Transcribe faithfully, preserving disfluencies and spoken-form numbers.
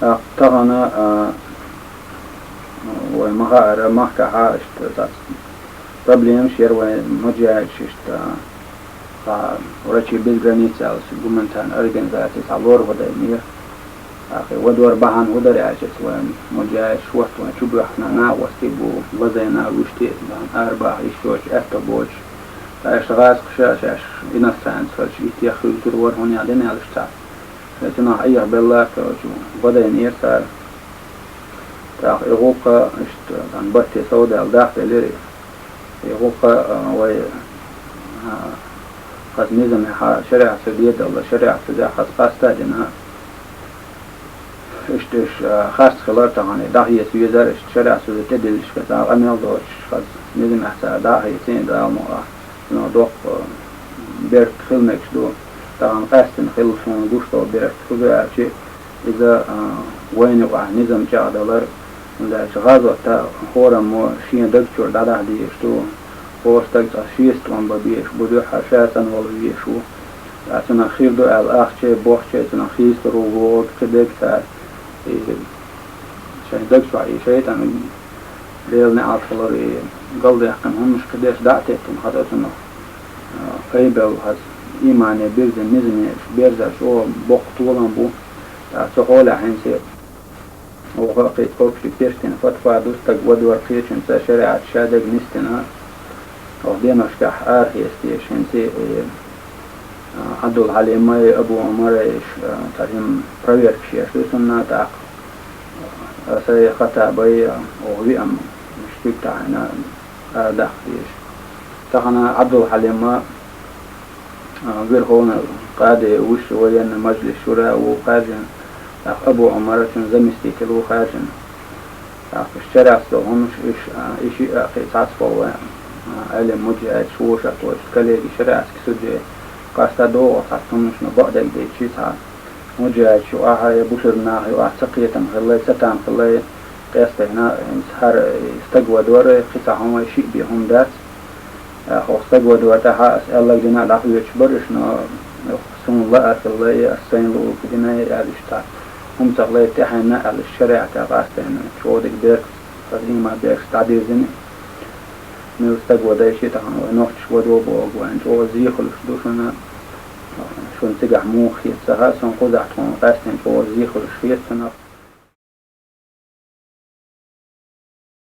ТӀаккха тахана, а, вай ма хаара, махкахьа иштта цхьацца проблемаш яра вай муджахӀидаш иштта, а, цхьа «Врачи без границ» аьлла гуманитарни организаци цхьа лоравадайнера. ТӀаккха и вадор бахьана хӀу дара аьлча, вайн муджахӀидаш вахта вайн чубоьхкина накъостий бу, лазайна, вуьшта бахьана арабаха йиш йоцуш, аьтто боцуш. Ткъа иштта гӀазкхаша шаьш иностранец хилча, итт яххуьйтур вара хӀуна яхь дина аьлла цхьа. Шайн цунах Ӏехабелла, короче, бадайнера цара. ТӀаккха и гӀуллакх иштта, там, батте совдаьлла дахделира. И гӀуллакх, а, вай, а, хаза низамехьа шариӀатца дедалла, шариӀатца хаза къаста а дина. Иштта уьш, а, харц хилар тахана, и дӀахеца везар, иштта шариӀатца тӀедиллича, цхьа къамел доцуш, хаза низамехь цара дӀа а хеций, Дала мукъ лахь. Цунах доккха, а, беркат хила мегаш ду. Тахана къаьстина хилла суна гуш долу беркат хӀу ду аьлча, иза, а, вайна юкъахь низам чӀагӀдалар, хӀунда аьлча гӀазот а хӀораммо шен даг чуьра дӀадахьа дезаш ду, хӀора стаг цкъа шеца тӀом бан безаш бу, дуьххьара ша цӀанвала везаш ву. Ткъа цунах хир ду аьлла ахча а, бохча а, цунах хийцалур ву вогӀург кхидерг цара. И шайн даг чохь и шайтӀан, Делан неӀалт хилар, и галдаьккхина хӀуманаш кхидерш дӀа а теттина хадо цунах. А, айбелла хаза, иймане бирзина низаме берзар чӀогӀа боккха толам бу. ТӀаккха цу хьолехь хӀинца оха а кхин общий пертина фатва ду, стаг вадор кхечуьнца шариӀат шадерг нисдина. Оха деношкахь арахеца дезаш хӀинца и, а, Ӏабдул-Хьалимай, Абу Ӏумарай, иш, а, цхьа хӀума проверкаш еш ду цунна, тӀаккха, а, сай Хаттабай, а, оха виъ ам, уьш цуьнга таӀийна арадаккха дезаш. Тахана Ӏабдул-Хьалима, а, Верховный къади вуьш, военный мажлис шура ву кхаьжжина, тӀаккха Абу Ӏумара цуьнан заместитель ву кхаьжжина. ТӀаккха уьш шариӀатца долу хӀуманаш, уьш, а, и шиъ а кхин цхьацца болу вайн, а, Ӏелим муджахӀидаш вовшах доцу коллеги шариӀатский судья къаста догӀу цхьацца хӀуманашна бакъдерг дийцича, цхьа муджахӀидаш юкъахь а, я бусурба наха юкъахь а цакхетам хилла, цатам хилла, къаьстина, хӀинца хӀара стаг вадор, кхин цхьа хӀума шиъ бен хӀума дац. Оха стаг вадор тӀаьхьа аса аьлларг дина а дӀахоьцуш бара уьш, но суна лаар хилла, аса сайна луург дина аьлла иштта. ХӀума ца хилла тӀаьхьенна аьлла, шариӀатехь къастийна, чӀогӀа дика беркат, хаза ийман беркат дӀадирзина. Мила стаг вадайча а тахана вай нохчаша вадо бохург вайна чӀогӀа зе хуьлуш ду шуна. Шуна цигахь муха хета ца хаьа, суна кхузахь тхуна къаьстина чӀогӀа зе хуьлуш хета цунах.